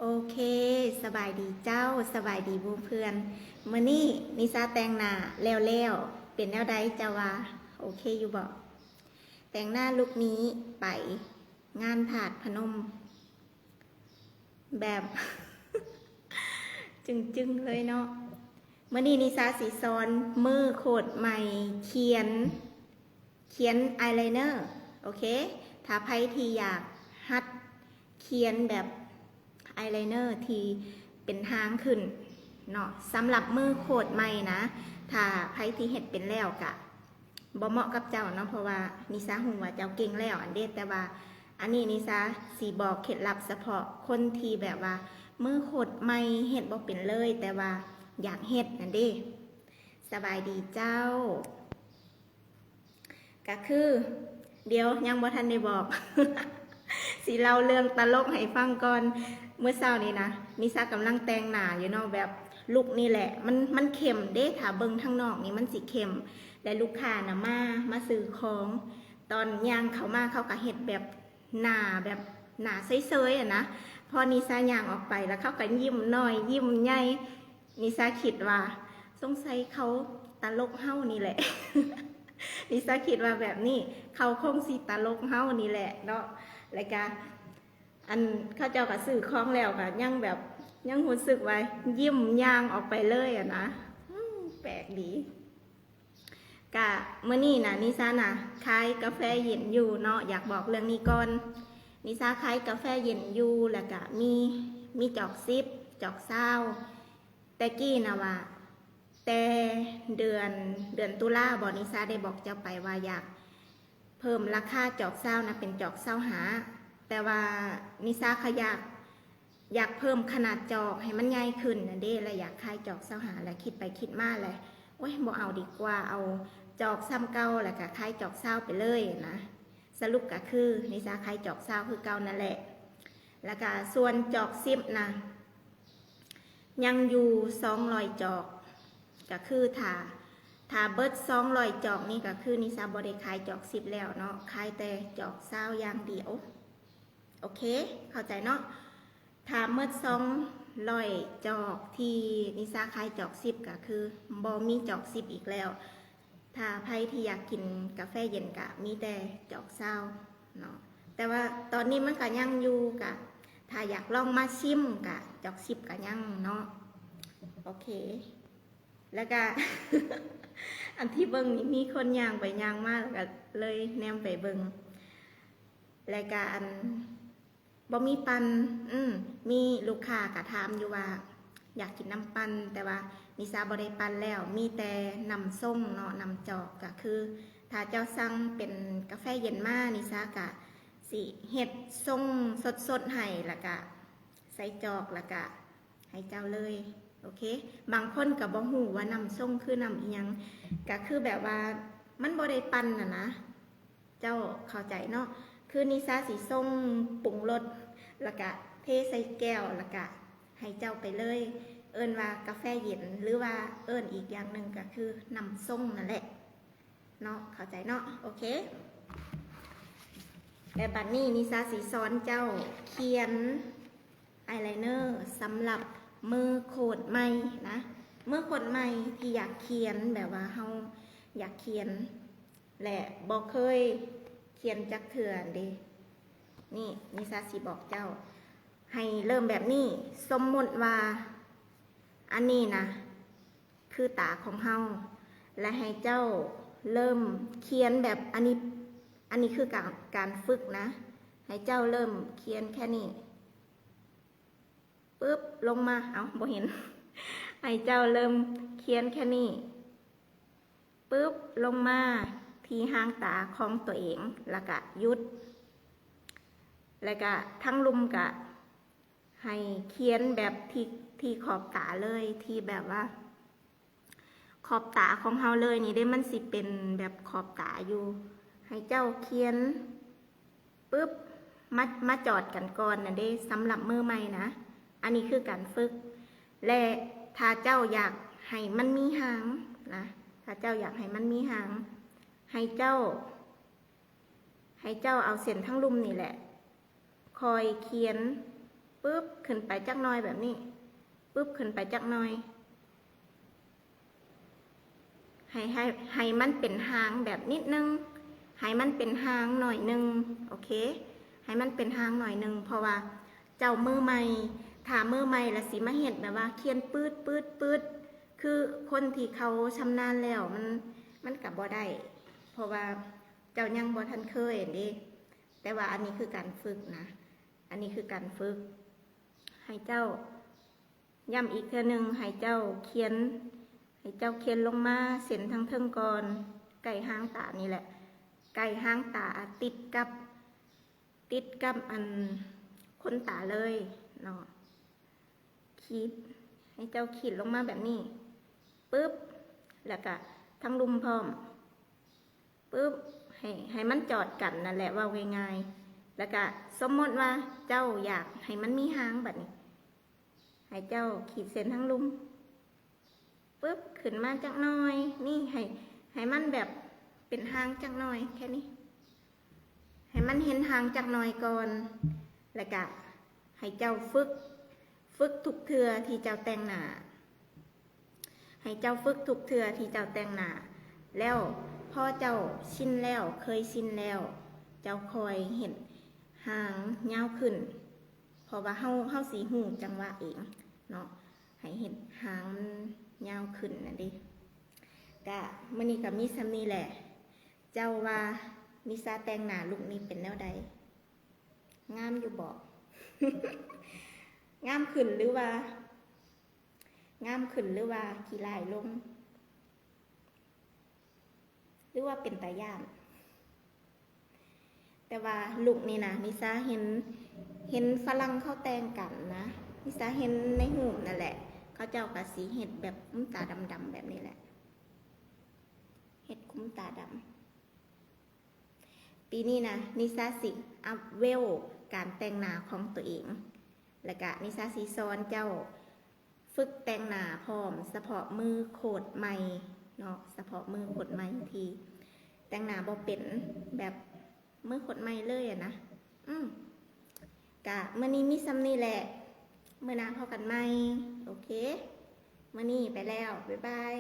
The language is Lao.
ໂອເຄ ສະບາຍດີເຈົ້າ, ສະບາຍດີໝູ່ເພື່ອນ. ມື້ນີ້ນິຊາແຕ່ງໜ້າແລ້ວໆ ເປັນແນວໃດເຈົ້າວ່າ ໂອເຄຢູ່ບໍ່? ແຕ່ງໜ້າລຸກນີ້ໄປງານທາດພະນົມ ແບບ ຈຶງໆ ເລີຍເນາະ. ມື້ນີ້ນິຊາຊິສອນມືໂຄດໃໝ່ຂຽນ ຂຽນອາຍໄລເນີ ໂອເຄ. ຖ້າໃຜທີ່ຢາກຫັດຂຽນແບບອາຍໄລເນີທີ່ເປັນທາງຂຶ້ນເນາະ ສຳລັບມືໂຄດໃໝ່ນະ, ຖ້າໃຜທີ່ເຮັດເປັນແລ້ວກະບໍ່ເໝາະກັບເຈົ້າເນາະ ເພາະວ່ານິຊາຮູ້ວ່າເຈົ້າເກັ່ງແລ້ວອັນເດ, ແຕ່ວ່າອັນນີ້ນິຊາຊິບອກເຄັດລັບສະເພາະຄົນທີ່ແບບວ່າມືໂຄດໃໝ່ເຮັດບໍ່ເປັນເລີຍ ແຕ່ວ່າຢາກເຮັດນັ້ນເດ. ສະບາຍດີເຈົ້າ. ກະຄື ດຽວ ຍັງບໍ່ທັນໄດ້ບອກ ຊິເລົ່າເລື່ອງຕະຫຼົກໃຫ້ຟັງກ່ອນ. ມື້ເຊົ້ານີ້ນະ ນິຊາກຳລັງແຕ່ງໜ້າຢູ່ເນາະ, ແບບລຸກນີ້ແຫຼະ ມັນ ມັນເຂັ້ມເດ້, ຖ້າເບິ່ງທາງນອກນີ້ມັນຊິເຂັ້ມ ແລະ ລູກຄ້ານະມາ ມາຊື້ຂອງ. ຕອນຍ່າງເຂົ້າມາ ເຂົາກະເຮັດແບບໜ້າ ແບບໜ້າເຊີຍໆ ຫັ້ນນະ. ພໍນິຊາຍ່າງອອກໄປ ແລ້ວເຂົາກະຍິ້ມນ້ອຍ ຍິ້ມໃຫຍ່. ນິຊາຄິດວ່າ ສົງໄສເຂົາຕະຫຼົກເຮົານີ້ແຫຼະ ນິຊາຄິດວ່າແບບນີ້ ເຂົາຄົງຊິຕະຫຼົກເຮົານີ້ແຫຼະເນາະ. ແລ້ວກະ ອັນ ເຂົາເຈົ້າກະຊື້ຂອງແລ້ວກະຍັງແບບ ຍັງຮູ້ສຶກວ່າຍິ້ມຍ່າງອອກໄປເລີຍຫັ້ນນະ. ອືມ ແປກດີ. ກະມື້ນີ້ນະ ນິຊານະ ຂາຍກາແຟເຢັນຢູ່ເນາະ, ຢາກບອກເລື່ອງນີ້ກ່ອນ. ນິຊາຂາຍກາແຟເຢັນຢູ່ ແລ້ວກະມີ ມີຈອກສິບ ຈອກຊາວ. ແຕ່ກີ້ນະວ່າ ແຕ່ເດືອນ ເດືອນຕຸລາບໍ ນິຊາໄດ້ບອກເຈົ້າໄປວ່າຢາກເພີ່ມລາຄາຈອກຊາວນະ ເປັນຈອກຊາວຫ້າ. ແຕ່ວ່ານິຊາກະຢາກ ຢາກເພີ່ມຂະໜາດຈອກໃຫ້ມັນໃຫຍ່ຂຶ້ນຫັ້ນເດ້ ແລະ ຢາກຂາຍຈອກຊາວຫ້າ ແລະ ຄິດໄປຄິດມາແລະ ໂອ້ຍ ບໍ່ເອົາດີກວ່າ, ເອົາຈອກສ່ຳເກົ່າ ແລ້ວກະຂາຍຈອກຊາວໄປເລີຍນະ. ສະຫຼຸບກະຄື ນິຊາຂາຍຈອກຊາວຄືເກົ່ານັ້ນແຫຼະ. ແລ້ວກະສ່ວນຈອກສິບນະ ຍັງຢູ່ສອງຮ້ອຍຈອກ, ກະຄືຖ້າ ຖ້າເບິດສອງຮ້ອຍຈອກນີ້ ກະຄືນິຊາບໍ່ໄດ້ຂາຍຈອກສິບແລ້ວເນາະ, ຂາຍແຕ່ຈອກຊາວຢ່າງດຽວ. ໂອເຄ ເຂົ້າໃຈເນາະ. ຖ້າໝົດສອງຮ້ອຍຈອກທີ່ນິຊາຂາຍຈອກສິບ ກະຄືບໍ່ມີຈອກສິບອີກແລ້ວ. ຖ້າໃຜທີ່ຢາກກິນກາແຟເຢັນກະມີແຕ່ຈອກຊາວເນາະ, ແຕ່ວ່າຕອນນີ້ມັນກະຍັງຢູ່, ກະຖ້າຢາກລອງມາຊິມກະຈອກສິບກະຍັງເນາະ. ໂອເຄ ແລ້ວກະ ອັນທີ່ເບິ່ງນີ້ມີຄົນຍ່າງໄປຍ່າງມາ ແລ້ວກະເລີຍແນມໄປເບິ່ງ. ແລ້ວກະອັນ ບໍ່ມີປັ່ນ ອືມ ມີລູກຄ້າກະຖາມຢູ່ວ່າຢາກກິນນ້ຳປັ່ນ, ແຕ່ວ່ານິຊາບໍ່ໄດ້ປັ່ນແລ້ວ, ມີແຕ່ນ້ຳຊົງເນາະ, ນ້ຳຈອກ. ກະຄືຖ້າເຈົ້າສັ່ງເປັນກາແຟເຢັນມາ, ນິຊາກະຊິເຮັດຊົງສົດໆໃຫ້ ແລ້ວກະໃສ່ຈອກ ແລ້ວກະໃຫ້ເຈົ້າເລີຍ. ໂອເຄ ບາງຄົນກະບໍ່ຮູ້ວ່ານ້ຳຊົງຄືນ້ຳອີ່ຫຍັງ, ກະຄືແບບວ່າມັນບໍ່ໄດ້ປັ່ນຫັ້ນນະ. ເຈົ້າເຂົ້າໃຈເນາະ, ຄືນິຊາຊິຊົງປຸງລົດ ແລ້ວກະເທໃສ່ແກ້ວ ແລ້ວກະໃຫ້ເຈົ້າໄປເລີຍ, ເອີ້ນວ່າກາແຟເຢັນ ຫຼືວ່າເອີ້ນອີກຢ່າງໜຶ່ງກະຄືນ້ຳຊົງນັ້ນແຫຼະເນາະ, ເຂົ້າໃຈເນາະ. ໂອເຄ ແລະ ບັດນີ້ນິຊາຊິສອນເຈົ້າຂຽນ ອາຍໄລເນີສຳລັບມືໂຄດໃໝ່ນະ, ມືໂຄດໃໝ່ທີ່ຢາກຂຽນ ແບບວ່າເຮົາຢາກຂຽນ ແລະ ບໍ່ເຄີຍຂຽນຈັກເທື່ອເດ. ນີ້ ນິຊາຊິບອກເຈົ້າ ໃຫ້ເລີ່ມແບບນີ້. ສົມມຸດວ່າອັນນີ້ນະ ຄືຕາຂອງເຮົາ ແລະ ໃຫ້ເຈົ້າເລີ່ມຂຽນແບບ ອັນນີ້ ອັນນີ້ຄືການ ການຝຶກນະ, ໃຫ້ເຈົ້າເລີ່ມຂຽນແຄ່ນີ້ ປຶບ ລົງມາ ເອົ້າ ບໍ່ເຫັນ. ໃຫ້ເຈົ້າເລີ່ມຂຽນແຄ່ນີ້ ປຶບ ລົງມາທີ່ຫາງຕາຂອງຕົວເອງ ແລ້ວກະຢຸດ ແລ້ວກະທາງລຸ່ມກະ ໃຫ້ຂຽນແບບທີ່ ທີ່ຂອບຕາເລີຍ ທີ່ແບບວ່າຂອບຕາຂອງເຮົາເລີຍນີ້ເດ້, ມັນຊິເປັນແບບຂອບຕາຢູ່. ໃຫ້ເຈົ້າຂຽນປຶບ ມາ ມາຈອດກັນກ່ອນນັ້ນເດ້ ສຳລັບມື້ໃໝ່ນະ. ອັນນີ້ຄືການຝຶກ ແລະ ຖ້າເຈົ້າຢາກໃຫ້ມັນມີຫາງນະ, ຖ້າເຈົ້າຢາກໃຫ້ມັນມີຫາງ ໃຫ້ເຈົ້າ ໃຫ້ເຈົ້າເອົາເສັ້ນທາງລຸ່ມນີ້ແຫຼະ ຄ່ອຍຂຽນ ປຶບ ຂຶ້ນໄປຈັກໜ່ອຍແບບນີ້ ປຶບ ຂຶ້ນໄປຈັກໜ່ອຍ ໃຫ້ ໃຫ້ ໃຫ້ມັນເປັນຫາງແບບນິດໜຶ່ງ ໃຫ້ມັນເປັນຫາງໜ້ອຍໜຶ່ງ ໂອເຄ ໃຫ້ມັນເປັນຫາງໜ້ອຍໜຶ່ງ ເພາະວ່າເຈົ້າມືໃໝ່ ຖ້າມືໃໝ່ລະຊິມາເຮັດແບບວ່າຂຽນປຶດໆໆ ຄືຄົນທີ່ເຂົາຊຳນານແລ້ວ ມັນ ມັນກະບໍ່ໄດ້ ເພາະວ່າເຈົ້າຍັງບໍ່ທັນເຄີຍຫັ້ນເດ້ ແຕ່ວ່າອັນນີ້ຄືການຝຶກນະ ອັນນີ້ຄືການຝຶກ ໃຫ້ເຈົ້າ ຢ້ຳອີກເທື່ອໜຶ່ງ ໃຫ້ເຈົ້າຂຽນ ໃຫ້ເຈົ້າຂຽນລົງມາເສັ້ນທາງເທິງກ່ອນ ໃກ້ຫາງຕານີ້ແຫຼະ ໃກ້ຫາງຕາ ຕິດກັບ ຕິດກັບອັນຂົນຕາເລີຍເນາະ ຂີດ ໃຫ້ເຈົ້າຂີດລົງມາແບບນີ້ ປຶບ ແລ້ວກະທາງລຸ່ມພ້ອມ ປຶບ ໃຫ້ ໃຫ້ມັນຈອດກັນນັ້ນແຫຼະ ເວົ້າງ່າຍໆ ແລ້ວກະສົມມຸດວ່າເຈົ້າຢາກໃຫ້ມັນມີຫາງ ບາດນີ້ ໃຫ້ເຈົ້າຂີດເສັ້ນທາງລຸ່ມ ປຶບ ຂຶ້ນມາຈັກໜ່ອຍ ນີ້ ໃຫ້ ໃຫ້ມັນແບບເປັນຫາງຈັກໜ່ອຍ ແຄ່ນີ້ ໃຫ້ມັນເຫັນຫາງຈັກໜ່ອຍກ່ອນ ແລ້ວກະໃຫ້ເຈົ້າຝຶກ ຝຶກທຸກເທື່ອທີ່ເຈົ້າແຕ່ງໜ້າ ໃຫ້ເຈົ້າຝຶກທຸກເທື່ອທີ່ເຈົ້າແຕ່ງໜ້າ ແລ້ວພໍເຈົ້າຊິນແລ້ວ ເຄີຍຊິນແລ້ວ ເຈົ້າຄ່ອຍເຮັດຫາງຍາວຂຶ້ນ ເພາະວ່າເຮົາ ເຮົາຊິຮູ້ຈັງຫວະເອງເນາະ ໃຫ້ເຮັດຫາງມັນຍາວຂຶ້ນນັ້ນເດ້. ກະມື້ນີ້ກະມີສ່ຳນີ້ແຫຼະ. ເຈົ້າວ່ານິຊາແຕ່ງໜ້າລຸກນີ້ເປັນແນວໃດ? ງາມຢູ່ບໍ່? ງາມຂຶ້ນ ຫຼືວ່າ ງາມຂຶ້ນ ຫຼືວ່າຂີ້ຮ້າຍລົງ ຫຼືວ່າເປັນຕາຢ້ານ? ແຕ່ວ່າລຸກນີ້ນະ ນິຊາເຫັນ ເຫັນຝຣັ່ງເຂົາແຕ່ງກັນນະ ນິຊາເຫັນໃນຮູບນັ້ນແຫຼະ ເຂົາເຈົ້າກະຊິເຮັດແບບຄຸມຕາດຳໆ ແບບນີ້ແຫຼະ ເຮັດຄຸມຕາດຳ. ປີນີ້ນະ ນິຊາຊິອັບເວວການແຕ່ງໜ້າຂອງໂຕເອງ ແລ້ວກະນິຊາຊິສອນເຈົ້າຝຶກແຕ່ງໜ້າພ້ອມ ສະເພາະມືໂຄດໃໝ່ເນາະ ສະເພາະມືໂຄດໃໝ່ທີ່ແຕ່ງໜ້າບໍ່ເປັນ ແບບມືໂຄດໃໝ່ເລີຍຫັ້ນນະ. ອືມ ກະມື້ນີ້ມີສ່ຳນີ້ແຫຼະ ມື້ໜ້າພໍ້ກັນໃໝ່ ໂອເຄ ມື້ນີ້ໄປແລ້ວ ບາຍບາຍ.